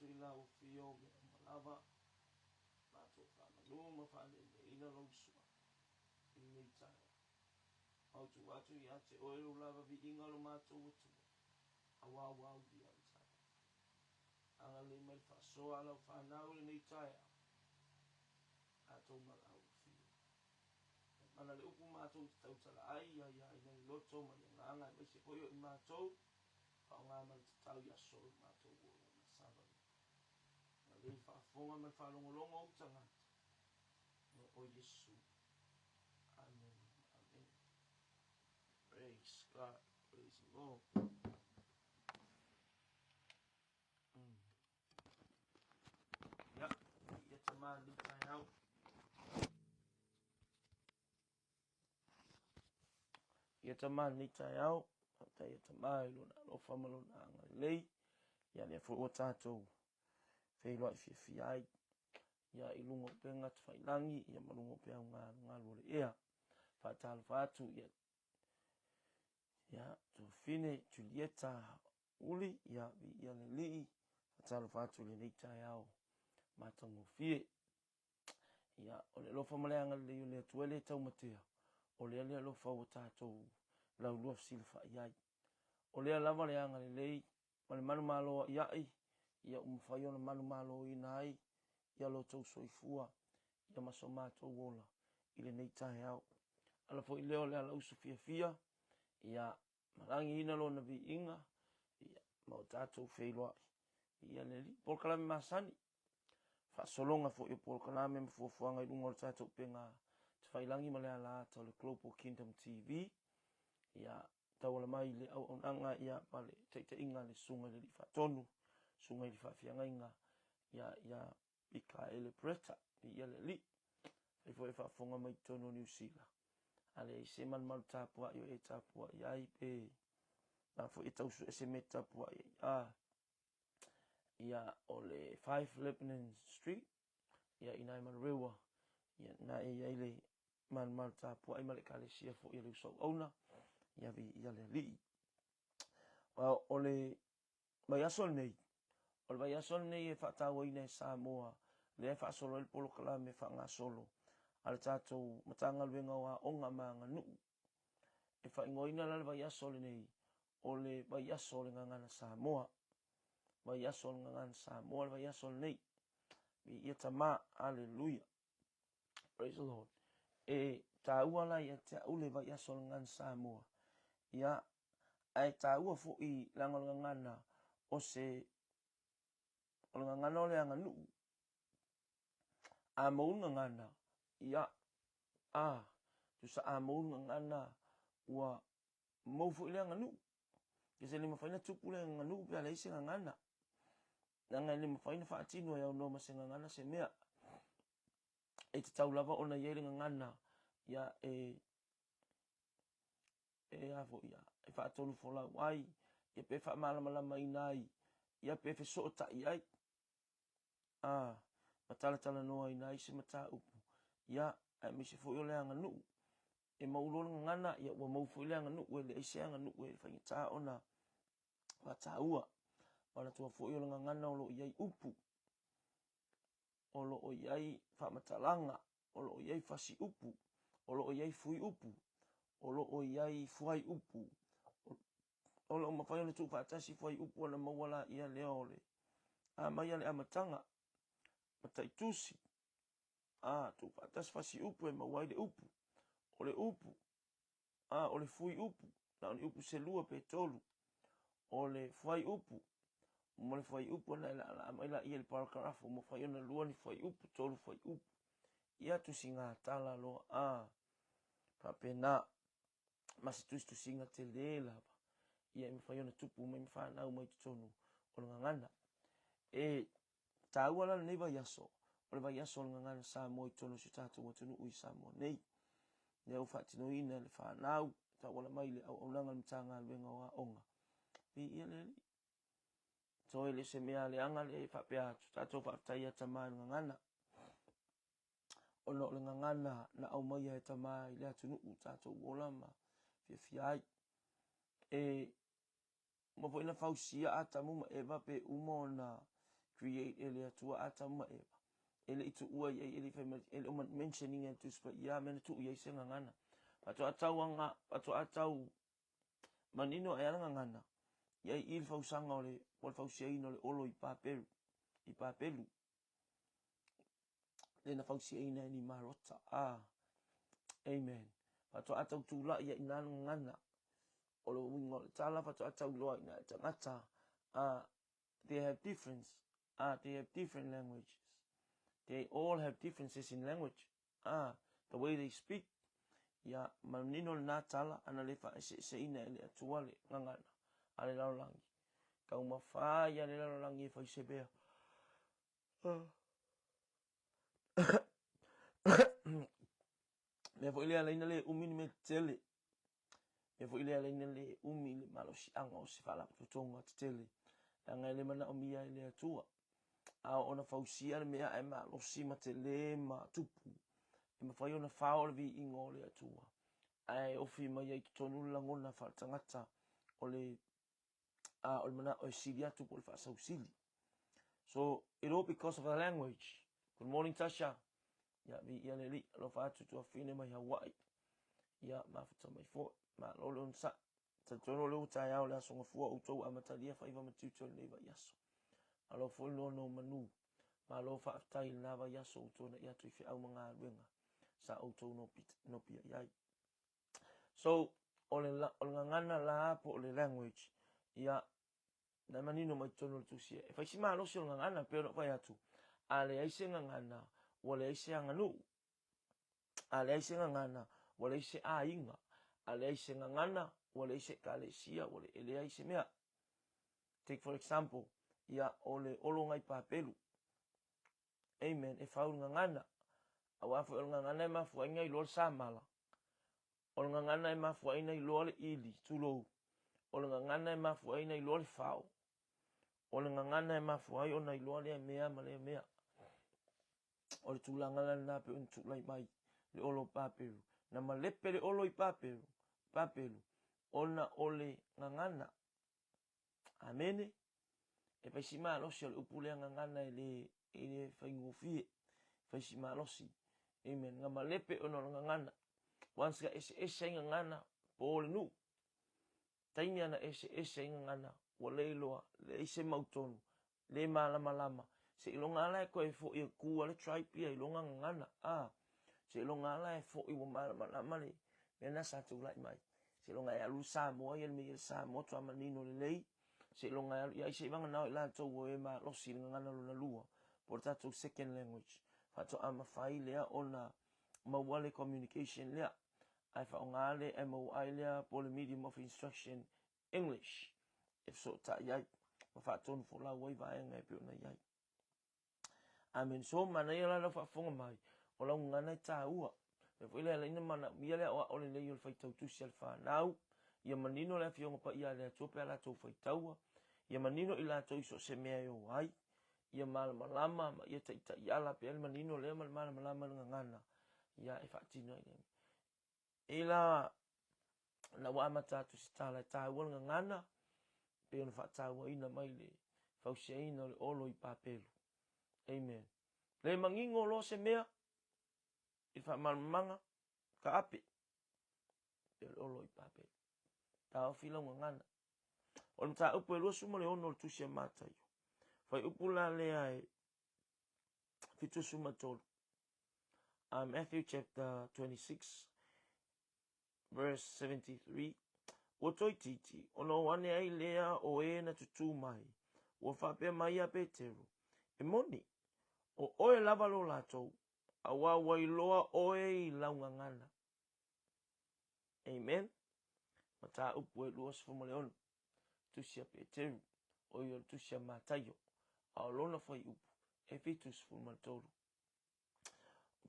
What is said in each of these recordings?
atu i lau afio mea uma lava, matou faamanu ma faaleeleina lou suafa i lenei taeao. Mautu atu ia te oe lou lava viiga o lo matou Atua, aua ua aulia i tatou. Agalelei mai le faasoa a lau fanau i lenei taeao, tatou ma lau afio. Mana le upu matou te tautala ai, ia aiaina i le loto ma le agaga aemaise foi o i matou, faaaoga ma le tatau i aso o matou ola ma savali. Agalelei faafofoga ma le faalogologo o ou tagata, no o Iesu. Amen. Amen. Praise God. Praise the Lord. Ia, ia tama ni taeao. Ia tama ni taeao. Faafetai ia tama i lona alofa ma lona agalelei. Ia lea foi ua tatou feiloai fiafia ai. Ia i luga o upega tafailagi, ia ma luga o peau galugalu o le ea. Faatalofa atu ia ia Tuafine Julieta Uli, ia viia le Alii, faatalofa atu i lenei taeao matagofie. Ia, o le alofa ma le agalelei o le Atua e le taumatea, o lea le alofa ua tatou laulua fesilafai ai. O lea lava le agalelei ma le manumalo a'ia'i, ia ua mafai ona manumaloina ai ia lo outou soifua ia ma so matou ola i lenei taeao. Ala foi lea o le alausu fiafia, ia Malagiina lona viiga, ia, ma o tatou feiloai ia le Alii. Polokalame masani, faasologa foi o polokalame ma fuafuaga i luga o le tatou upega tafailagi ma le alaata o le Global Kingdom TV, ia, tauala mai le auaunaga ia ma le taitaiga a le Susuga i le Alii Faatonu, Susuga i le Faafeagaiga ia, ia Mikaele Bretta, viia le Alii. Fai foi e faafofoga mai totonu o Niu Sila. A leai se malumalu tapuai o e tapuai ai pe na foi e tau sue se mea e tapuai ai. A, ia, o le 5 Lebanon Street, ia, ina e Manurewa, ia, na e i ai le malumalu tapuai ma le ekalesia foi a le uso auauna, ia, viia le Alii. Well, o le vaiaso lenei, o le vaiaso lenei e faatauaina e Samoa, lea e faasolo ai le polokalame faagasolo a le tatou Matagaluega o Aoga ma Aganuu. E faaigoaina la le vaiaso lenei, o le vaiaso o le Gagana Samoa. Vaiaso o le Gagana Samoa le vaiaso lenei. Viia Tama, Aleluia. Praise the Lord. E taua la ia te au le vaiaso o le Gagana Samoa. Ia, ae taua foi leaga o le gagana o se o le gagana o le aganuu. A mou le gagana, ia, a, tusa a mou le gagana, ua mou foi le aganuu. Tusa e le mafai ona tupu le aganuu pe a leai se gagana. Leaga e le mafai ona faatino e aunoa ma se gagana se mea. E tatau lava ona i ai le gagana, ia, e e a foi ia, e faatonufolau ai, ia pe faamalamalamaina ai, ia pe fesootai ai, a, ma talatalanoaina ai se mataupu, ia, aemaise foi o le aganuu. E mau loa le gagana, ia ua mau foi le aganuu, e leai se aganuu e faigata ona faataua. Manatua foi o le gagana o lo o i ai upu, o lo o i ai faamatalaga, o lo o i ai fasi upu, o lo o i ai fui upu, o lo o i ai fuaiupu, o lo o mafai ona tuufaatasi fuaiupu ona maua laia lea o le a mai a le amataga, mataitusi, a tuufaatasi fasi upu e maua ai le upu, o le upu, a o le fui upu, na o ni upu se lua pe tolu, o le fuaiupu, ma le fuaiupu ona e laalaa mai laia i le parakarafo, ua mafai ona lua ni fuaiupu, tolu fuaiupu. Ia tusigatala loa, a faapena, ma se tusitusiga tele lava, ia e mafai ona tupu mai ma fanau mai totonu o le gagana. E taua la lenei vaiaso, o le vaiaso o le gagana Samoa i totonu o si o tatou atunuu i Samoa nei. Lea ua faatinoina e le fanau, tauala mai i le auaunaga a le Matagaluega o Aoga. Viia le Alii. Toe le se mea leaga lea e faapea atu, tatou faafetai ia Tama i le gagana. Ona o le gagana na aumaia e Tama i le atunuu tatou ola ma fiafia ai. E uma foi na fausia Atamu ma Eva pe uma ona create e le Atua Atamu ma Eva, e le i tuua i ai, e le i fai mai, e le o mention ina e le Tusi Paia mea na tuu i ai se gagana. Faatoa tau aga, faatoa tau manino ae a le gagana, i ai i le fausaga o le, po o le fausiaina o le olo i Papelu, i Papelu, lea na fausiaina e Nimarota. Ah, amen. Faatoa tau tulai ai i ina le gagana. O le uiga o le tala faatoa tau iloa i ina e tagata, ah, they have difference, ah, they have different languages. They all have differences in language. Ah, the way they speak. Ia, manino lena tala, ana le faaeseeseina e le Atua le gagana a le lalolagi. Taumafa ia le lalolagi e fai se mea. Mea foi lea laina le umi ni mea tetele. Mea foi lea laina le umi le malosiaga o se faalapotopotoga tetele. Leaga e le manaomia e le Atua. A oo ona fausia le mea ae malosi ma tele ma tupu, e mafai ona fao le viiga o le Atua. Ae ofi mai ai i totonu le lagona faaletagata o le a o le manao e sili atu po o le faasausili. So, it all because of the language. Good morning, Tasha. Ia, viia le Alii. Alofa atu tuafafine mai Hawaii. Ia, mafuta mai foi. Malo le onosai. Talitonu o lea ua taeao le aso gafua o outou amatalia faiva ma tiute o lenei vaiaso. Malo foi le nonomanu. Malo faafetai i lena vaiaso ua tuanai atu i feau ma galuega sa outou nopiai ai. So, o le, o le gagana la po o le language, ia, na e manino mai totonu o le tusi e fai si malosi o le gagana, pei ona ou fai atu, a leai se gagana, ua leai se aganuu. A leai se gagana, ua leai se aiga. A leai se gagana, ua leai se ekalesia, ua e leai se mea. Take for example, ia, o le olo ngai papelu. Amen. E fau le gagana. Aua foi o le gagana e mafua ai na iloa le samala. O le gagana e mafua ai na iloa le ili, tulou. O le gagana e mafua ai na iloa le fao. O le gagana e mafua ai ona iloa lea mea ma lea mea. O le tulaga la lena pei ona tulai mai le olo o Papelu. Na malepe le olo i Papelu, Papelu, ona o le gagana. Amene. E fai si malosi o le upu lea gagana e le, e le faigofie. E fai si malosi. Amen. Na malepe ona o le gagana. Once ka eseese ai gagana, po le nuu. Taimi ana eseese ai gagana, ua le iloa, leai se mautonu, le malamalama. Seiloga lava la e toe foi e ku a le tribe ia i lona gagana, a. Seiloga lava la e foi ua malamalama le mea lena sa tulai mai. Seiloga e alu le Samoa ia le mea i le Samoa faatoa manino lelei. Seiloga e alu i ai seivagana o i latou ua e malosi i le gagana lona lua, po o le tatou second language, faatoa mafai lea ona maua le communication lea, ae faaaoga le MOI lea po o le medium of instruction English e fesootai ai ma faatonufolau ai vaega e pei ona i ai. Amen. So, manaia la lau faafofoga mai, o lau gagana e taua. Mea foi lea ina manaomia le aoao lelei o le faitau tusi a le fanau, ia manino le Afioga Paia a le Atua pe a latou faitaua, ia manino i latou i so o se mea e o ai, ia malamalama ma ia taitaiala pea le manino lea ma le malamalama i le gagana, ia e faatino ai lea. E la, na ua amata atu se tala e taua le gagana, pei ona faatauaina mai le fausiaina o le olo i Papelu. Amen. Le manino loa se mea i le faamalamalamaga, ka ape, pei o le olo i Papelu. Taofi lau gagana. O le mataupu e 26 o le tusi a Mataio. Fuaiupu la lea e 73. Matthew chapter 26 verse 73. Ua toeitiiti, ona o ane ai lea o e na tutū mai, ua faapea mai ia Peteru, E moni, o oe lava lo latou, auā ua iloa oe i lau gagana. Amen. Mataupu e 26, Tusi a Peteru, o ia o le tusi a Mataio, a o lona fuaiupu e 73.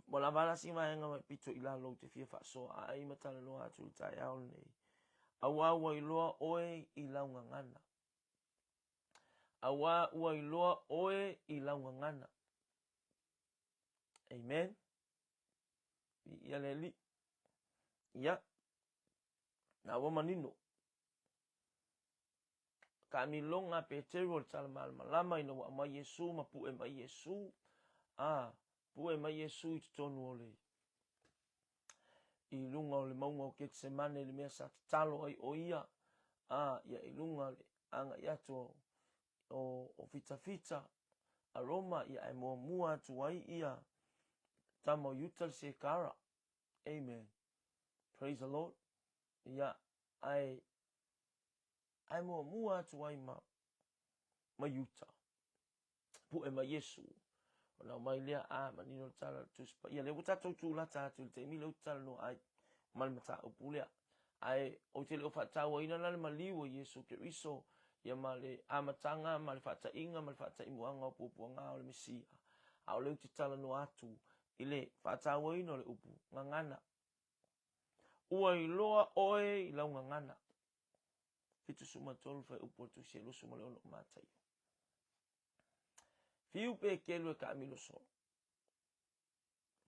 Ua lava la si vaega mai pito i lalo ou te fia faasoa ai ma talanoa atu i le taeao lenei. Auā ua iloa oe i lau gagana. Auā ua iloa oe i lau gagana. Amen. Viia le Alii. Ia, na ua manino. Taamiloga a Peteru o le tala malamalama ina ua aumai Iesu ma pue mai Iesu, a, pue mai Iesu i totonu o le i luga o le mauga o Ketsemane i le mea sa tatalo ai o ia, a, ia i luga le agai atu o, o, o fitafita a Roma, ia ae muamua atu ai ia tama o Iuta le Sekara. Amen. Praise the Lord. Ia, ae Ae muamua atu ai ma, ma Iuta. Pue mai Iesu. Ona aumai lea, a, manino le tala a le Tusi Paia. Lea ua tatou tulata atu i le taimi lea ou te talanoa ai ma le mataupu lea. Ae ou te le o faatauaina la le maliu o Iesu Keriso, ia ma le amataga ma le faataiga ma le faataimuaga o puapuaga o le Mesia. A o lea ou te talanoa atu i le faatauaina o le upu gagana. Ua iloa oe i lau gagana. 73 fuaiupu o le Tusi e 26 o Mataio. Fiu Peteru e taamilo solo.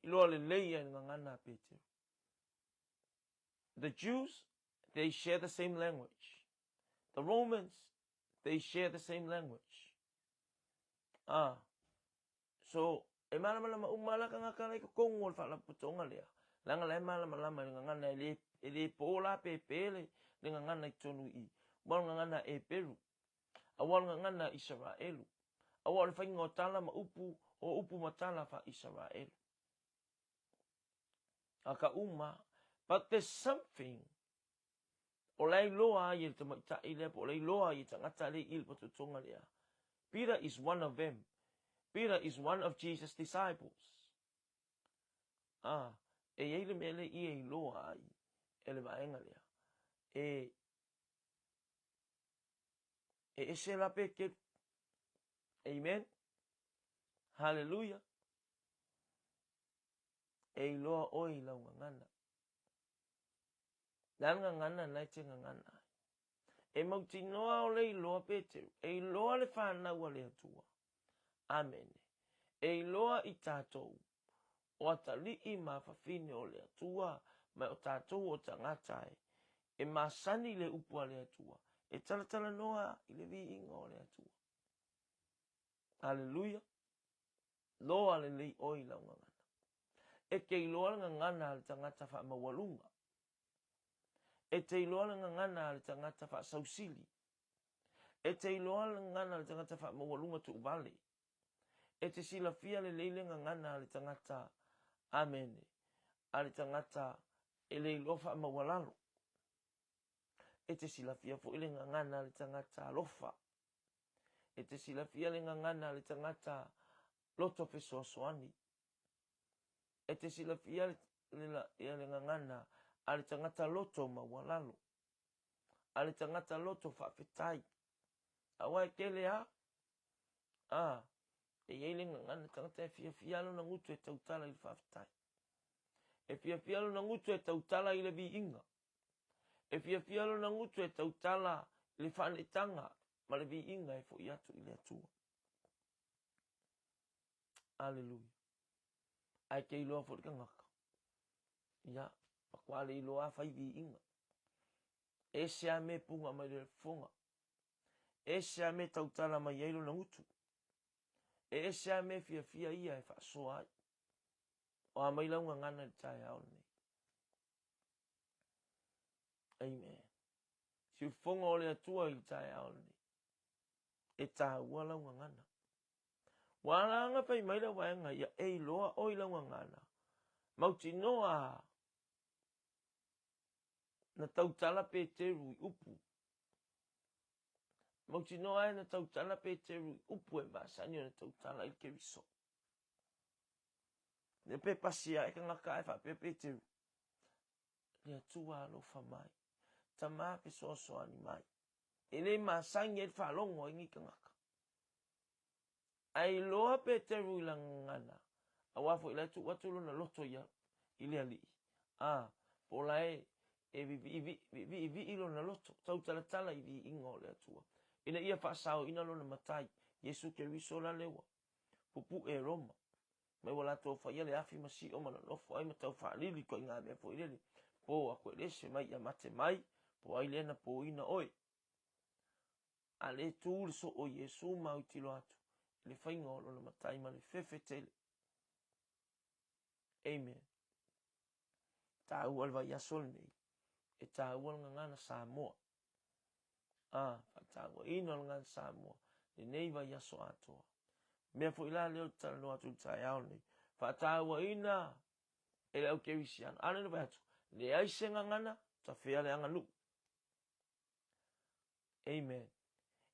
Iloa lelei ai le gagana a Peteru. The Jews, they share the same language. The Romans, they share the same language. Ah, So, e malamalama uma la tagata la i totonu o le faalapotopotoga lea, leaga la e malamalama i le gagana e le, e le po la pe pe le, le gagana i totonu i i. Aua o le gagana Eperu, aua o le gagana Isaraelu, aua o le faiga o tala ma upu, o upu ma tala faa-Isaraelu. A ka uma, but there's something O la e iloa ai e le tamaitai lea po o la e iloa ai e tagata lea i le patotoga lea. Peter is one of them. Peter is one of Jesus disciples. Ah, e i ai le mea lea i e iloa ai e le vaega lea. E, e ese la Peteru. Amen. Hallelujah. E iloa oe i lau gagana. Le a le gagana lena e te gagana ai? E mautinoa o le iloa Peteru, e iloa le whanau a le Atua. Amene. E iloa i tatou, o atalii ma fafine o le Atua, mai o tatou o tagata e, e masani le upu a le Atua, e talatalanoa i le viiga o le Atua. Aleluia. Loa lelei oe i lau gagana. E te iloa le gagana a le tagata faamaualuga. E te iloa le gagana a le tagata faasausili. E te iloa le gagana a le tagata faamaualuga tuuvale. E te silafia lelei le gagana a le tagata, amene, a le tagata e le iloa faamaualalo. E te silafia foi le gagana a le tagata alofa. E te silafia le gagana a le tagata loto fesoasoani. E te silafia le, le, ia le gagana a le tagata loto maualalo, a le tagata loto faafetai. Aua e tele a, a, e i ai le gagana tagata e fiafia lona gutu e tautala i le faafetai. E fiafia lona gutu e tautala i le viiga. E fiafia lona gutu e tautala i le faaneetaga ma le viiga e fo'i atu i le Atua. Aleluia. Ae te iloa foi le tagata. Ia, matua le iloa a fai viiga. Ese a me punga mai le fofoga. Ese a me tautala mai ai lona gutu. E ese a me fiafia ia e faasoa ai. O a mai lau gagana i le taeao lenei. Amen. Siufofoga o le Atua i le taeao lenei. E tāua lau gagana. Ua ala anga fai mai le waenga ia e iloa oe i lau gagana. Mautinoa na tautala Peteru i upu. Mautinoa e na tautala Peteru i upu e masani ona tautala i le Keriso. Ne pe pasi ae kangaka ae faapea Peteru. Le Atua alofa mai. Tama fesoasoani mai. E le masani ai le faalogo ai nei tagata. Ae iloa Peteru i lana gagana, aua foi la e tuu atu lona loto ia i le Alii, a, po o la e e viivii lona loto, tautalatala i viiga o le Atua, ina ia faasaoina lona Matai, Iesu Keriso la lea ua pupue e Roma, mai ua latou faia le afi ma sio ma nonofo ai ma tau faalili ituaiga mea foi lele, po akuelese mai ia mate mai, po o ai lea na poina oe. A lea e tu le soo o Iesu ma autilo atu i le faiga o lona matai ma le fefe tele. Amen. Taua le vaiaso lenei, e taua le gagana Samoa. A, faatauaina o le gagana Samoa, lenei vaiaso atoa. Mea foi la lea ou te talanoa atu i le taeao lenei, faatauaina e le au kerisiano. A lea na fai atu, leai se gagana, tafea le aganuu. Amen.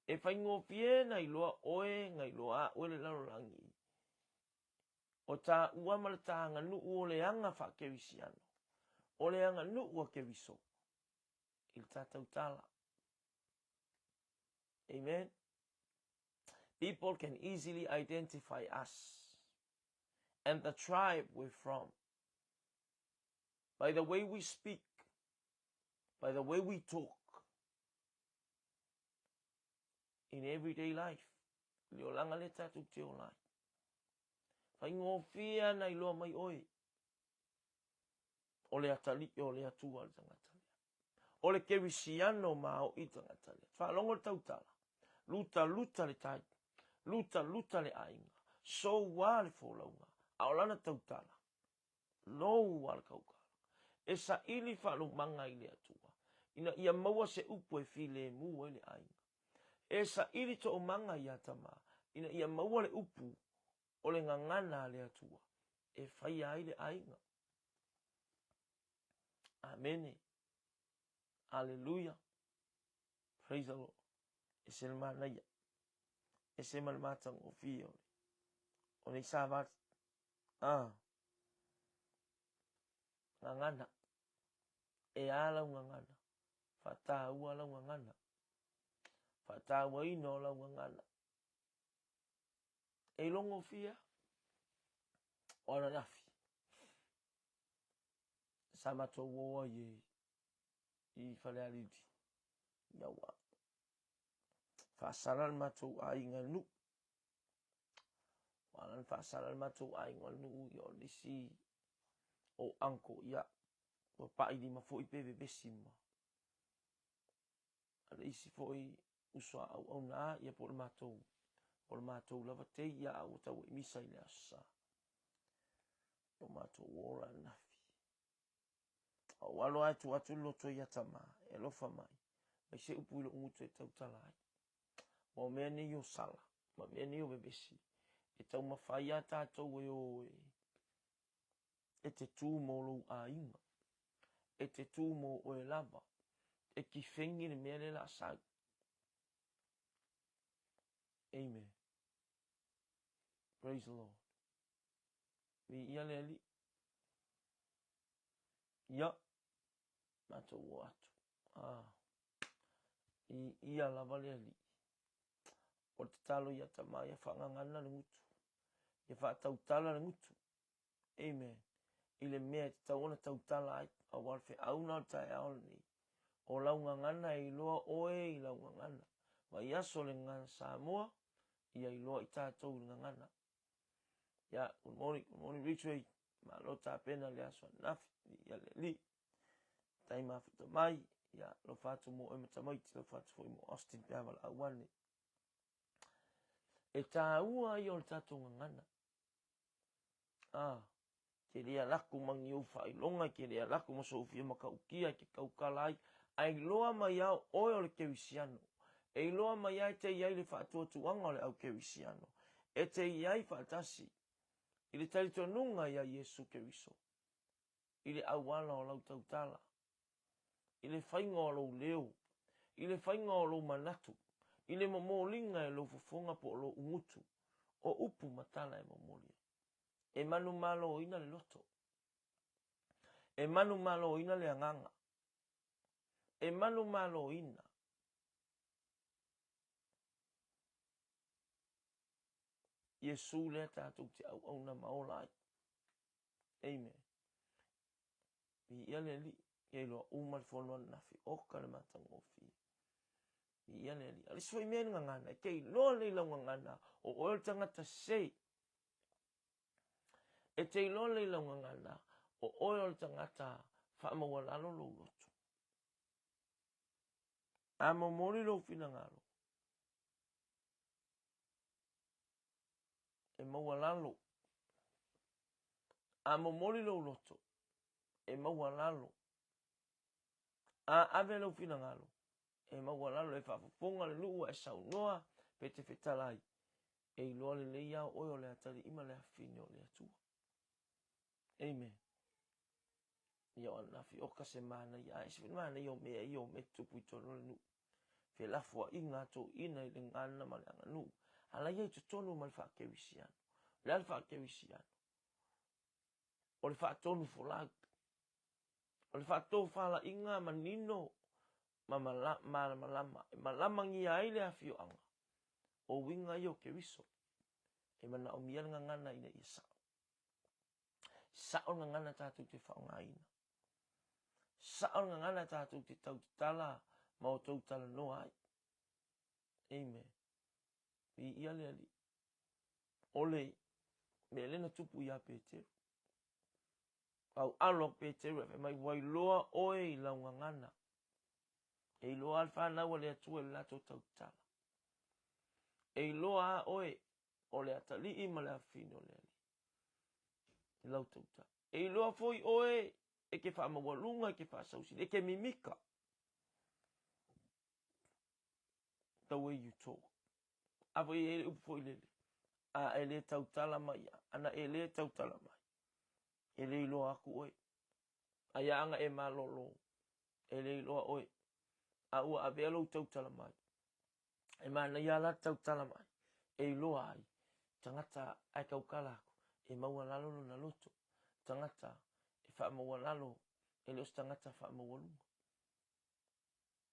E faigofie na iloa oe, na iloa a'u e le lalolagi. O tāua ma le tā aganuu o le aga faakerisiano, o le aganuu a Keriso i le tā tautala. Amen. People can easily identify us and the tribe we're from by the way we speak, by the way we talk in everyday life. Le olaga lea tatou te ola ai. Faigofie ana iloa mai oe o le atalii o le Atua le tagata lea. O le kerisiano maoʻi le tagata lea. Faalogo le tautala, lutaluta le tai, lutaluta le aiga, soua le folauga, a o lana tautala, lou a le kaukala. E saili faalumaga i le Atua, ina ia maua se upu e filemu ai le aiga. E saili toomaga iā Tama, ina ia maua le upu o le gagana a le Atua e faia ai le aiga. Amene. Aleluia. Praise the Lord. E se le manaia. E se ma le matagofie o le o nei savali. Ah. Gagana. E a lau gagana. Faataua lau gagana. Faatauaina o lau gagana. E logofia o ananafi. Sa matou o ai e i Falealili. Ia ua faasala le matou aiga i le nuu. Ua ala ona faasala le matou aiga o le nuu ia o nisi o uncle ia ua pai lima foi pe vevesi ma a le isi foi uso a auauna ia po o le matou po o le matou lava tei ia a ua tau misa i le Aso Sa. O matou ola ananafi. A ou alo ae tuu atu le loto ia Tama, e alofa mai, mai se upu i lou gutu e tautala ai. Ua o mea nei o sala, ma mea nei o vevesi, e taumafai a tatou e o e, e te tū mō lou aiga, e te tū mō oe lava, e kifengi le mea lea o le a sau. Amen. Praise the Lord. Viia le Alii. Ia, matou o atu. Ah, i ia lava le Alii. O le tatalo ia Tama ia faagagana le gutu. Ia faatautala le gutu. Amen. I le mea e tatau ona tautala ai, aua le feau na o le taeao lenei. O lau gagana e iloa oe i lau gagana. Vaiaso le gagana Samoa, ia iloa i tatou i le gagana. Ia, good morning, good morning Ridgeway. Malo tapena le aso ananafi, ia le Alii. Tai mafuta mai, ia, alofa atu mo oe ma tamaiti, alofa atu foi mo Austin pe a valaau ane. E tāua ia o le tatou gagana. Ah, ke le alaku ma ni ou faailoga, ke le alaku ma sou fia matautia e te tautala ai, a iloa mai lava o oe o le kerisiano. E iloa mai lava e te i ai le faatuatuaga o le au kerisiano. E te i ai faatasi i le talitonuga iā Iesu Keriso, i le auala o lau tautala, i le faiga o lou leo, i le faiga o lou manatu, i le momoliga e lou fofoga po o lou gutu, o upu ma tala e momoli ai. E manumaloina le loto. E manumaloina le agaga. E manumaloina. Iesu lea tatou te auauna ma ola ai. Amen. Viia le Alii, ia iloa uma le fono ananafi, oka le matagofie. Viia le Alii. A o le isi foi mea i le gagana, e te iloa lelei lau gagana, o oe o le tagata sese. E te iloa lelei lau gagana, o oe o le tagata faamaualalo lou loto. A momoli lou finagalo, e maualalo. A momoli lou loto, e maualalo. A ave lou finagalo, e maualalo, e faafofoga le nuu a e saunoa pe te fetalai, e iloa lelei lava oe o le atalii ma le afafine o le Atua. Amen. Ia o ananafi oka se manaia, a ese foi le manaia o mea ia o mea tutupu i totonu o le nuu. Felafoaiga a toeaiina i le gagana ma le aganuu, a la ia i totonu ma le faakerisiano. O le a le faakerisiano? O le faatonu folau. O le faatofalaiga manino ma malamalama e malamagia ai le afioaga, o uiga ia o Keriso. E manaomia le gagana ina ia sao. Sao le gagana tatou te faaaogaina. Sao le gagana tatou te tautatala ma o tou talanoa ai. Amen. Viia le Alii. O le mea lea na tupu ia Peteru. Taualo a Peteru ae fai mai, Ua iloa oe i lau gagana. E iloa le fanau a le Atua i le latou tautala. E iloa a oe o le atalii ma le afafine o le Alii i lau tautala. E iloa foi oe e ke faamaualuga, e ke faasausili, e ke mimika. The way you talk. A foi e le upu foi lele, a e le tautala mai, ana e le tautala mai, e le iloa aku oe. Ai a aga e malolo, e le iloa oe. A ua avea lou tautala mai, e manaia la tautala mai, e iloa ai, tagata ae taukala aku, e maualalo lona loto, tagata e faamaualalo, e le o se tagata faamaualuga.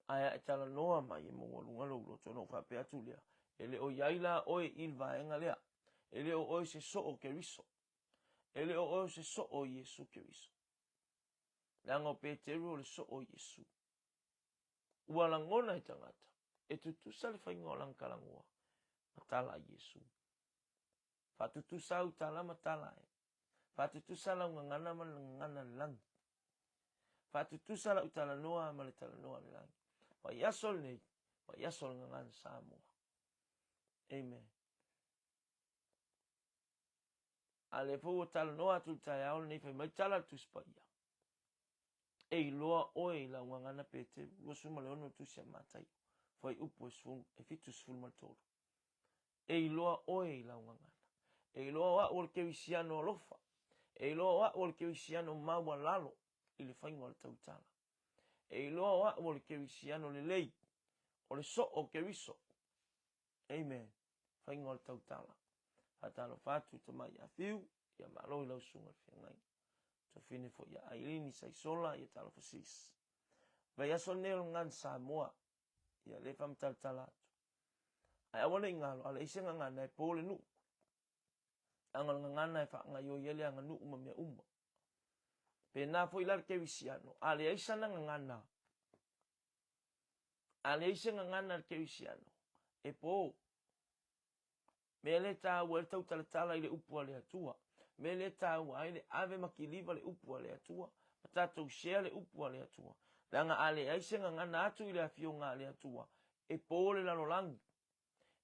Ae a e talanoa mai e maualuga lou loto, ona ou faapea atu lea, e le o i ai la oe i le vaega lea. E le o oe se soo o Keriso. E le o oe se soo o Iesu Keriso. Leaga o Peteru o le soo o Iesu. Ua lagona e tagata, e tutusa le faiga o lana talanoa ma tala a Iesu. Faatutusa au tala ma tala e. Faatutusa lau gagana ma le gagana a le lagi. Faatutusa lau talanoa ma le talanoa a le lagi. Vaiaso lenei, vaiaso o le gagana Samoa. Amen. A lea foi ua talanoa atu i le taeao lenei, fai mai tala le Tusi Paia. E iloa oe i lau gagana Peteru, 26 le Tusi a Mataio, fuaiupu e 73. E iloa oe i lau gagana. E iloa o au o le kerisiano alofa. E iloa o au o le kerisiano maualalo i le faiga o le tautala. E iloa o au o le kerisiano lelei, o le soo o Keriso. Amen. Faiga o le tautala. Faatalofa atu i tamai ia Fiu, ia malo i lau susuga i le feagaiga. Tofine foi ia Ailini Saisola, ia talofa sis. Vaiaso lenei o le Gagana Samoa, ia lea e faamatalatala atu. Ae aua ne i galo, a leai se gagana e po le nuu. Leaga o le gagana e faagaoioi ai le aganuu ma mea uma. Pēnā foi la le kerisiano, a leai sana gagana, a leai se gagana a le kerisiano, e po. Mea lea e tāua ai le tautalatala i le upu a le Atua. Mea lea e tāua ai le ave ma kiliva le upu a le Atua, ma tatou share le upu a le Atua. Leaga a leai se gagana atu i le afioga a le Atua, e po le lalolagi,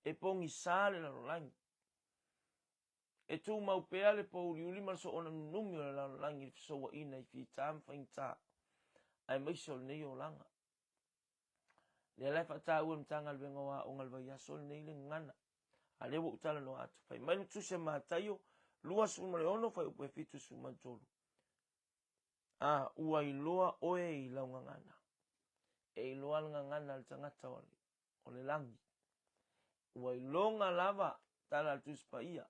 e pogisa le lalolagi. E tumau pea le pōuliuli ma le soona nunumi o le lalolagi i le fesouaina i fita ma faigata, aemaise o lenei olaga. Lea la e faataua e le Matagaluega o Aoga i le vaiaso lenei le gagana. A lea ua ou talanoa atu. Fai mai le Tusi a Mataio 26 fuaiupu e 73. A ua iloa oe i lau gagana. E iloa le gagana a le tagata o le lagi. Ua iloga lava tala a le Tusi Paia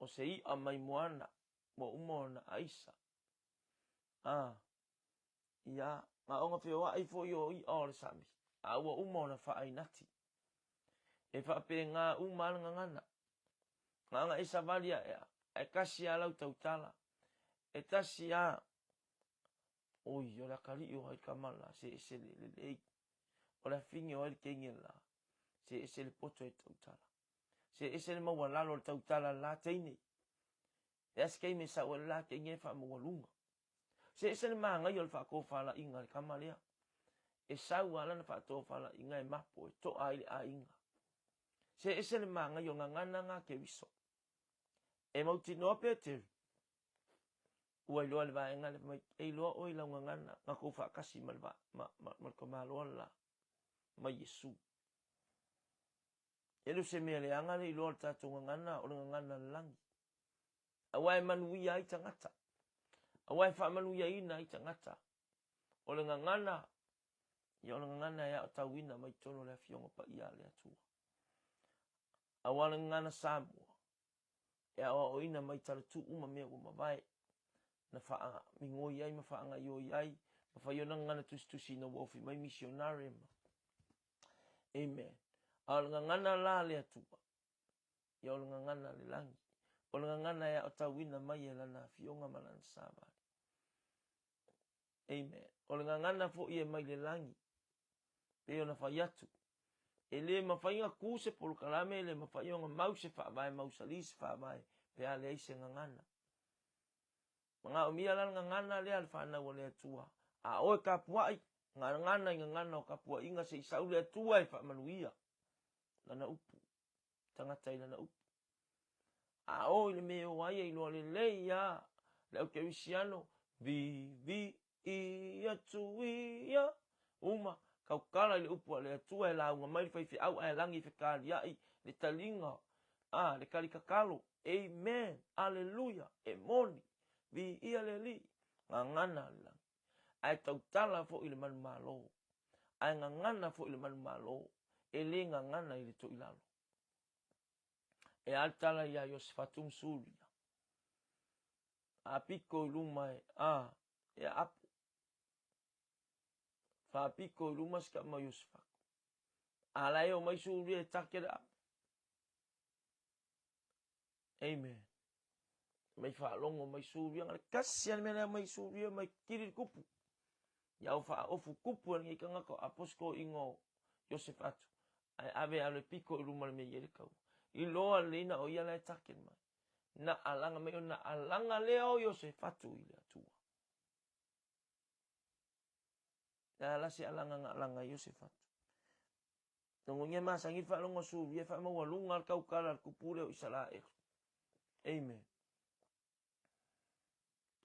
o se i'a mai moana ua uma ona aisa. A Ia, na ona feoai foi o i'a o le sami, a ua uma ona faainati. E faapena uma a le gagana. Na ona e savali ae a, ae tasi a lau tautala. E tasi a, oi, o le atalii o ai le tama la, se ese le lelei. O le afine o ai le teine la, se ese le poto e tautala. Se ese le maualalo o le tautala la teine. Le a se taimi e sau ai le la teine e faamaualuga. Se ese le manaia o le faatofalaiga a le tama lea. E sau lava lana faatofalaiga e mapo e toa ai le aiga. Se ese le manaia o gagana na Keriso. E mautinoa Peteru, ua iloa le vaega lea mai, e iloa oe i lau gagana, na kou faatasi ma le, ma, ma, ma le tamaloa le la, ma Iesu. E le o se mea leaga le iloa o le tatou gagana, o le gagana a le lagi. Aua e manuia ai tagata. Aua e faamanuiaina ai tagata. O le gagana, ia o le gagana e aotauina mai totonu o le Afioga Paia a le Atua. Aua o le gagana Samoa, e aoaoina mai talatuu uma mea ua mavae, na faamigoi ai ma faagaioi ai, ma fai ona gagana tusitusi ina ua ofi mai misionare ma. Amen. A o le gagana la a le Atua, ia o le gagana a le lagi. O le gagana e aotauina mai e Lana Afioga ma Lana Savali. Amen. O le gagana foi e mai le lagi, pei ona fai atu, e le mafai ona ku se polokalame, e le mafai ona mau se faavae mausali se faavae, pe a leai se gagana. Manaomia la le gagana lea a le fanau a le Atua. A oe tapuai, gagana i gagana o tapuaiga se i sau le Atua e faamanuia lana upu, tagata i lana upu. A o i le mea e o ai e iloa lelei lava le au kerisiano, viviia atu ia, uma, tautala i le upu a le Atua e lauga mai le faifeau ae lagi fekaliai le taliga, a, le tali tatalo. Amen! Aleluia! E moni! Viia le Alii! Gagana le lagi. Ae tautala foi i le manumalo. Ae gagana foi i le manumalo, e le gagana i le toilalo. E a le tala iā Iosefatu ma Suria? A piko i luma e, a, e aapo. Faapiko i luma si tama o Iosefatu. A la e o mai Suria e take le apo. Amen. Mai faalogo mai Suria, na le tasi a le mea lea mai Suria mai kili le kupu. Ia o faaofu kupu e lenei tagata o apo si toeaina o Iosefatu, ae ave a le pito i luma o le mea e i ai le taua. Iloa lelei na o ia la e take mai. Na alaga mai ona alaga lea o Iosefatu i le Atua. Le a la se alaga na alaga ai Iosefatu. Logogia e masani le faalogo a Suria e faamaualuga le tautala a le tupu lea o Isaraelu. Amen.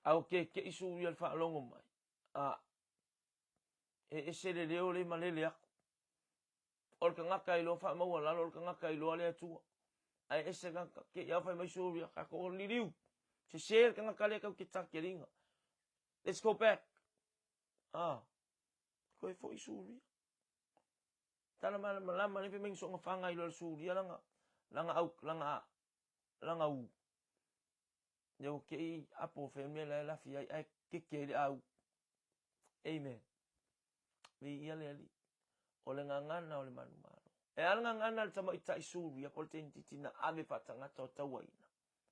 A o kekeʻi Suria le faalogo mai, a e ese le leo le malele aku. O le tagata e iloa faamaualalo, o le tagata e iloa le Atua. Ae ese tagata, ke i au fai mai Suria, tatou liliu, sese le tagata lea tau te takeliga. Let's go back. Ah, koe foi Suria. Tala malamalama nei fai mai soonga fanga i loa le Suria langa, langa au, langa, langa u. Lea ua te i apo fea mea la e lafi ai, ae keke ai le au. Amen. Viia le Alii. O le gagana o le manumalo. E a le gagana a le tamaitai Suria po o le teinititi na ave faatagata o tauaina?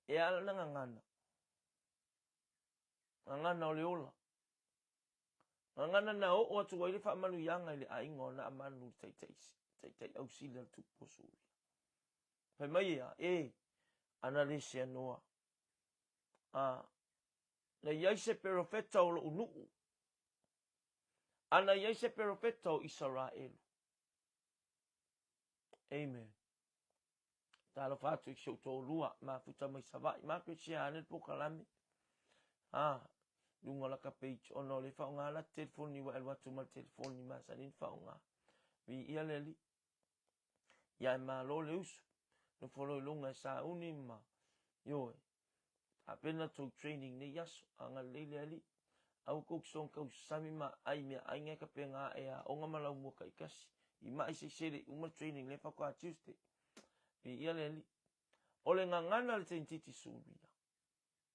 E a lana gagana? Gagana o le ola. Gagana na oo atu ai le faamanuiaga i le aiga o Naamanu le taitai, taitai ausili a le tupu o Suria. Fai mai e a, e, ana le seanoa. A, na i ai se perofeta o loʻu nuu. Ana i ai se perofeta o Isaraelu. Amen. Talofa atu i si ou toalua, mafuta mai Savaii, matou share ane le polokalame. A, luga o laka page, ona o le faaaoga la telefoni ua e alu atu ma le telefoni masani ona faaaoga. Viia le Alii. Ia e malo le usu. Nofo loa i luga e sauni ma, ioe, tapena tou training nei aso, agalelei le Alii. Aua tou te soona tausami ma aai i meaai na e tapena ae aoga ma laumua taitasi. I mai se i selei uma le training lea faatoa Tuesday. Viia le Alii. O le gagana a le teinititi Suria,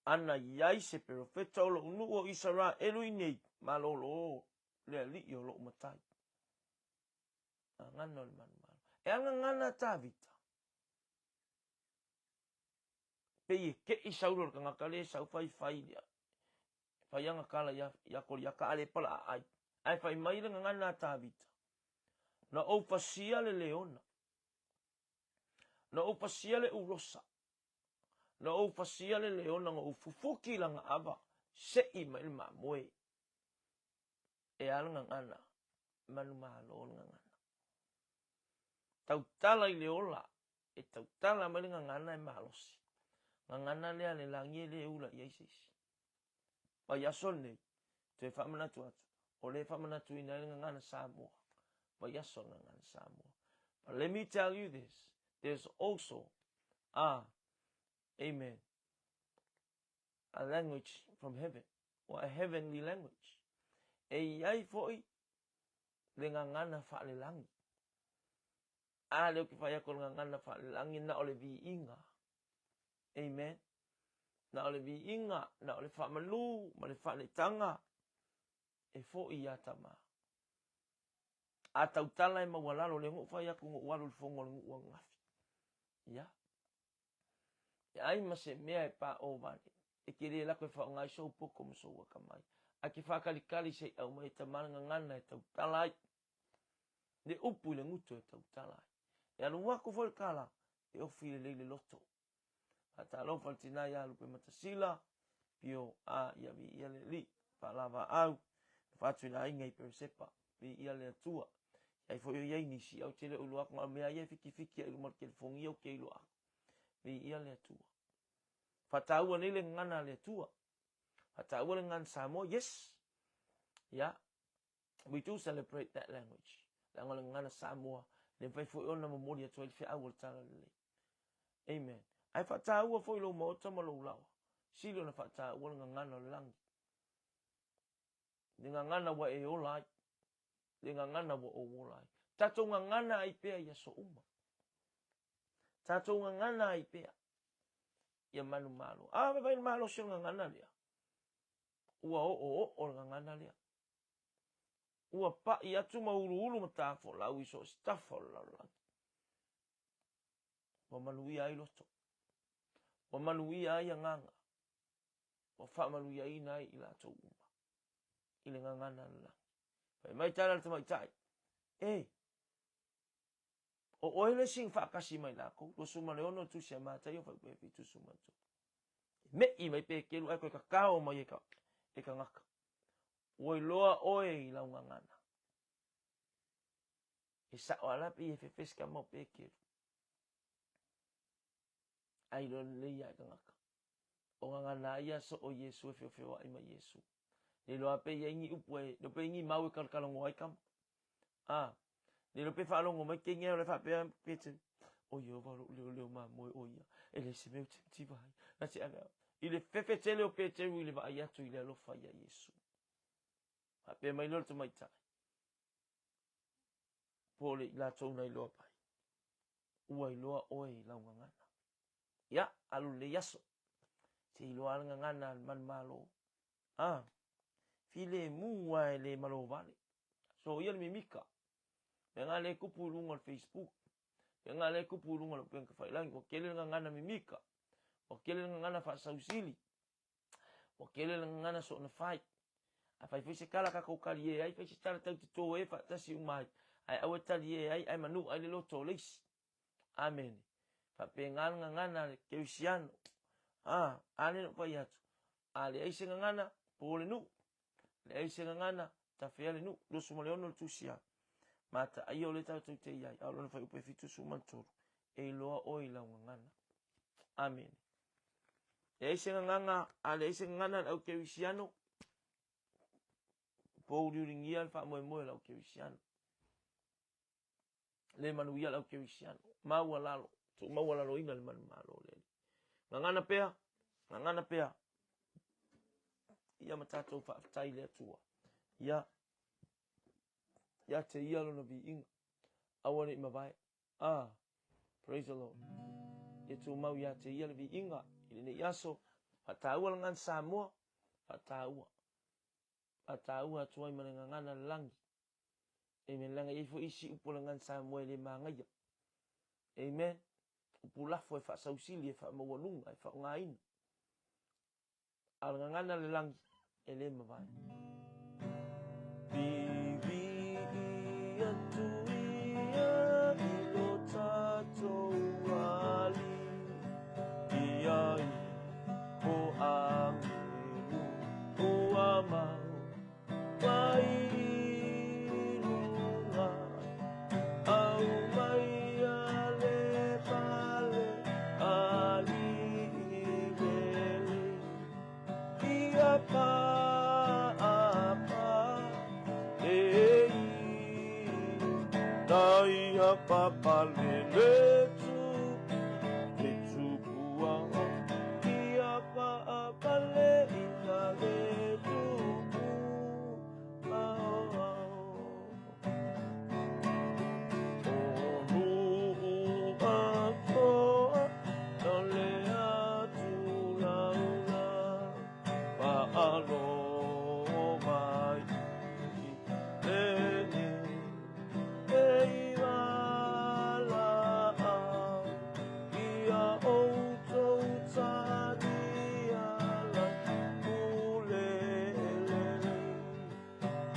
ana i ai se perofeta o loʻu nuu o Isaraelu i nei, malolo le Alii o loʻu matai. Gagana o le manumalo. E a gagana a Tavita? Pei e keʻi Saulo le tagata lea e sau faifai lea. Fai ana tala iā, iā Koliata a le palaʻaʻai. Ae fai mai le gagana a Tavita, Na ou pasia le leona. Na ou pasia le ulosa. Na ou pasia le leona na ou fufuki i lana ava, seʻi mai le mamoe. E a le gagana, manumalo le gagana. Tautala i le ola, e tautala mai le gagana e malosi. Gagana lea a le lagi e le ula i ai se isi. Vaiaso lenei, toe faamanatu atu, o lea e faamanatuina ai le gagana Samoa. Vaiaso le gagana Samoa. But let me tell you this, there's also a, amen, a language from heaven, or a heavenly language. E i ai foi le gagana faalelagi. A lea ou te fai atu o le gagana faalelagi na o le viiga. Amen. Na o le viiga, na o le faamalu ma le faaletaga e foi ia Tama. A tautala e maualalo, lea na ou fai atu na ou alu i le fono a le nuu ananafi. Ia. E ai ma se mea e paʻo vale, e te le lako e faaaoga ai sou poto ma sou akamai, ae te faatalitali se i aumai e Tama le gagana e tautala ai, le upu i le gutu e tautala ai. E alu atu foi le tala, e ofi lelei le loto. Faatalofa i le tina ia Lupematasila, Pio a ia viia le Alii, faalavaau, na atu i le aiga i Peresepa, viia le Atua. Ai foi o i ai nisi, ae ou te le o iloa atu, na o mea ia e fitifiti ai i luma o le telefoni ia ou te iloa atu. Viia le Atua. Faataua nei le gagana a le Atua. Faataua le gagana Samoa, yes. Yeah. We do celebrate that language. Leaga o le gagana Samoa, le mafai foi ona momoli atu ai le feau o le Tala Lelei. Amen. Ae faataua foi lou maota ma lou laoa. Sili ona faataua le gagana o le lagi. Le gagana ua e ola ai. Le gagana ua ou ola ai. Tatou gagana ai pea i aso uma. Tatou gagana ai pea ia manumalo. A vaavaai i le malosi o le gagana lea. Ua oooo le gagana lea. Ua pai atu ma uluulu ma tafolau i so o se tafa o le lalolagi. Ua manuia ai loto. Ua manuia ai agaga. Ua faamanuiaina ai i latou uma i le gagana a le lagi. Fai mai tala le tamaitai, E, o oe le isi na faatasi mai lakou, 26 le tusi a Mataio fuaiupu e 73. E me'i mai Peteru ae toe tatao mai e, ka, e tagata. Ua iloa oe i lau gagana. E sa'o a la pei e fefe se tama o Peteru. Ae iloa lelei ia e tagata. O gagana ai ia so o Iesu e feofeoaʻi ma Iesu. Le iloa pe i ai ni upu e, le pe i ni mau e kalakalanoa ai tama. A, le iloa pe faalogo mai kenya o le faapea Peteru, o Iehova loʻu leoleo mamoe o ia, e leai se mea ou te mativa ai. Na te ave au. I le fefe tele o Peteru i le vaai atu i le alofa ia Iesu. Faapea mai lea o le tamaitai, po o le i latou na iloa mai, ua iloa oe i lau gagana. Ia, alu lenei aso. Se iloa le gagana a le manumalo. Ah, filemu a e le malo vale. So ia le mimika. Mea ngā le kupu i luga o le Facebook. Mea ngā le kupu i luga o le upega tafailagi. Ua tele le gagana mimika. Ua tele le gagana faasausili. Ua tele le gagana soona fai. A fai foi se tala tatou talie ai, fai se tala tau toto e faatasi uma ai. Ae aua e talie ai, ae manua ai le loto o le isi. Amene. Faapena le gagana a le kerisiano. A, a lea na ou fai atu. A leai se gagana, po le nuu. Leai se gagana, tafea le nuu. 26 le tusi a Mataia o lea tatou te i ai, a o lona fuaiupu e 73, e iloa oe i lau gagana. Amene. Leai se gagana, a leai se gagana a le au kerisiano, pouliuligia le faamoemoe o le au kerisiano. Le manuia le au kerisiano. Maualalo, tuumaualaloina le manumalo o le Alii. Gagana pea, gagana pea. Ia ma tatou faafetai i le Atua. Ia, ia te ia lona viiga. Aua ne i mavae. Ah, praise the Lord. Ia tumau ia te ia le viiga i lenei aso. Faataua le gagana Samoa, faataua. Faataua atu ai ma le gagana le lagi. Amen. Leaga e i ai foi isi upu o le gagana Samoa e le magaia. Amen. Upu lafo e faasausili, e faamaualuga, e faaaogaina. A o le gagana le lagi, e le mavae. Viviia atu ia i lo tatou Alii, ia i o agelu ua mau mai i luga, aumaia le pale alii. Ia pa pa e na ia pa pa le le tu te tupu ao ia pa pa le ina le tupu ao ao.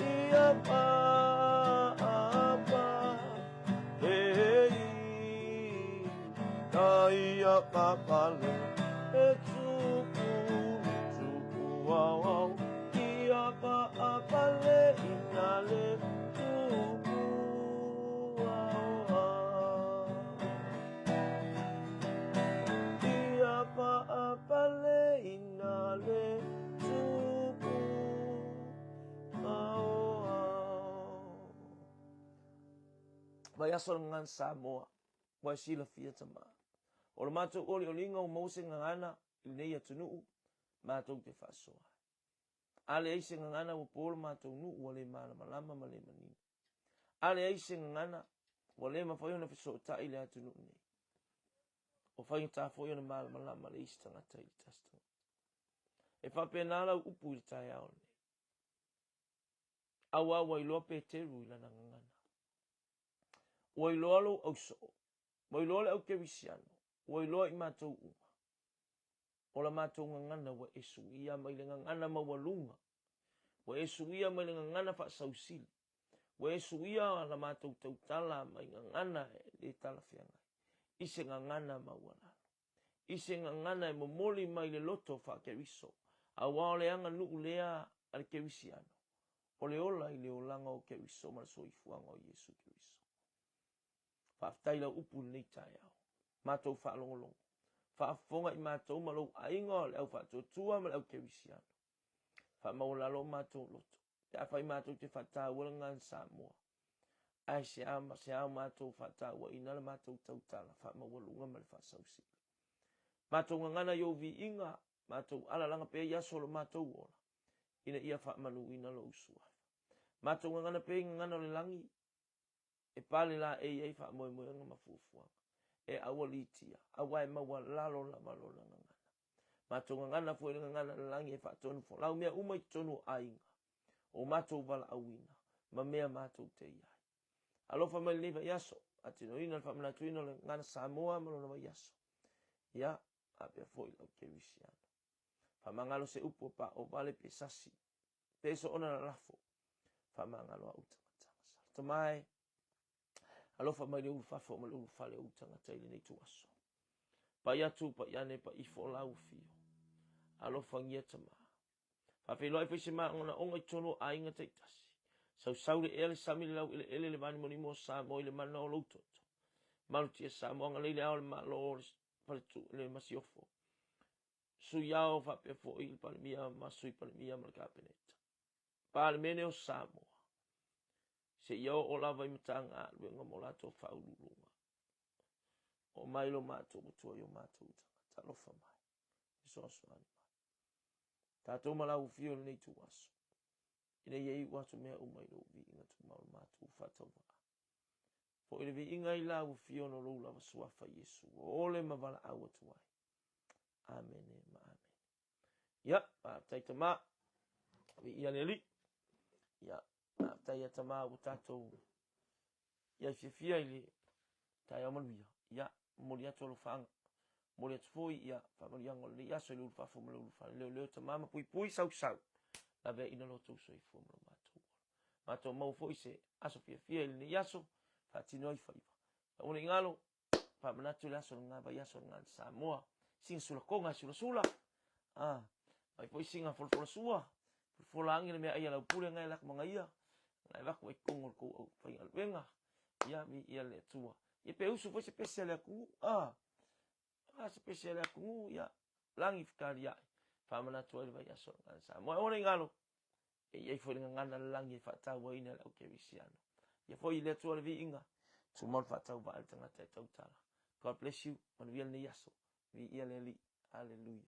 Ia papa e i ia papa le e tupu le tupu au au ia papa le ina le tupu au au ia papa le ina le tupu. Vaiaso le gagana Samoa, ua e silafia tama. O le matou olioliga ua maua se gagana i lenei atunuu matou te faasoa ai. A leai se gagana ua po le matou nuu ua le malamalama ma le manino. A leai se gagana ua le mafai ona fesootai le atunuu nei. Ua faigata foi ona malamalama le isi tagata i le tasi tagata. E faapena lau upu i le taeao lenei. Aua ua iloa Peteru i lana gagana. Ua iloa lou ausoo. Ua iloa le au kerisiano. Ua iloa i matou uma. O la matou gagana ua e suia mai le gagana maualuga. Ua e suia mai le gagana faasausili. Ua e suia la matou tautala mai gagana e le talafeagai i se gagana maualalo. I se gagana e momoli mai le loto faa-Keriso, aua o le aganuu lea a le Kerisiano, o le ola i le olaga o Keriso ma le soifuaga o Iesu Keriso. Faafetai lau upu i lenei taeao. Matou faalogologo. Faafofoga i matou ma lou aiga o le au faatuatua ma le au Kerisiano. Faamaualalo o matou loto. Pe afai matou te faataua le gagana Samoa, ae se a ma se a o matou faatauaina le matou tautala faamaualuga ma le faasausili. Matou gagana i ou viiga, matou alalaga pea i aso o lo matou ola, ina ia faamanuina lou suafa. Matou gagana pea i gagana o le lagi, e pale laei ai faamoemoega ma fuafuaga, e aualiitia, aua e maualalo lava lona gagana. Matou gagana foi i le gagana o le lagi e faatonu folau mea uma i totonu o aiga, o matou valaauina, ma mea matou te i ai. Alofa mai lenei vaiaso, faatinoina le faamanatuina o le gagana Samoa ma lona vaiaso. Ia, faapea foi lau kerisiano. Faamagalo se upu a paovale pe sasi, pe soona lalafo, faamagalo au tagata. Tama e, alofa mai le ulufafo ma le ulufale o ou tagata i lenei ituaso. Pai atu, pai ane, pai ifo o lau afio. Alofagia tama. Faafeiloai foi se maonaoga i totonu o aiga taitasi. Sausau le ea, le sami, le laueleele, le vanimonimo o Samoa i le mana o lou toto. Malutia Samoa, agalelei le Ao o le Malo o le Faletu, le Masiofo. Sui Ao faapea foi le Palemia ma Sui Palemia ma le Kapeneta. Palemene o Samoa, seia oo lava i Matagaluega ma o latou faauluuluga. Oo mai lo matou Atua i o matou tagata, alofa mai, fesoasoani mai. Tatou ma lau afio i lenei ituaso, ina ia iu atu mea uma i lou viiga tumau le matou faatauvaa. Foi le viiga i lau afio ona o lou lava suafa Iesu, ua ole ma valaau atu ai. Amene ma amene. Ia, faafetai tama. Viia le Alii. Ia, faafetai ia tama ua tatou iai fiafia i le taeao manuia. Ia, momoli atu alofaaga. Momoli atu foi ia faamanuiaga o lenei aso i le ulufafo ma le ulufale. Leoleo tama ma puipui sausau. Laveaiina lo outou soifua ma lo matou ola. Matou maua foi se aso fiafia i lenei aso, faatino ai faiva. Aua ne i galo, faamanatu le aso lena, vaiaso lena i Samoa, sina sulakoga e sulasula, ah, vai foi sina folafolasua, folafola angi le meaai a lau pule ngai lak magaia, ngai vaku ai totonu o le tou aufaigaluega, ia, viia le Atua. Ia pe usu foi se pese a le atunuu, ah, ah, se pese a le atunuu, ia, lagi fetaliai. Faamanatu ai le vaiaso o le Gagana Samoa. Aua ne i galo, e i ai foi le gagana lalagi e faatauaina e le au kerisiano. Ia foi i le Atua le viiga, tumau le faatauvaa i le tagata e tautala. God bless you, manuia lenei aso. Viia le Alii. Hallelujah.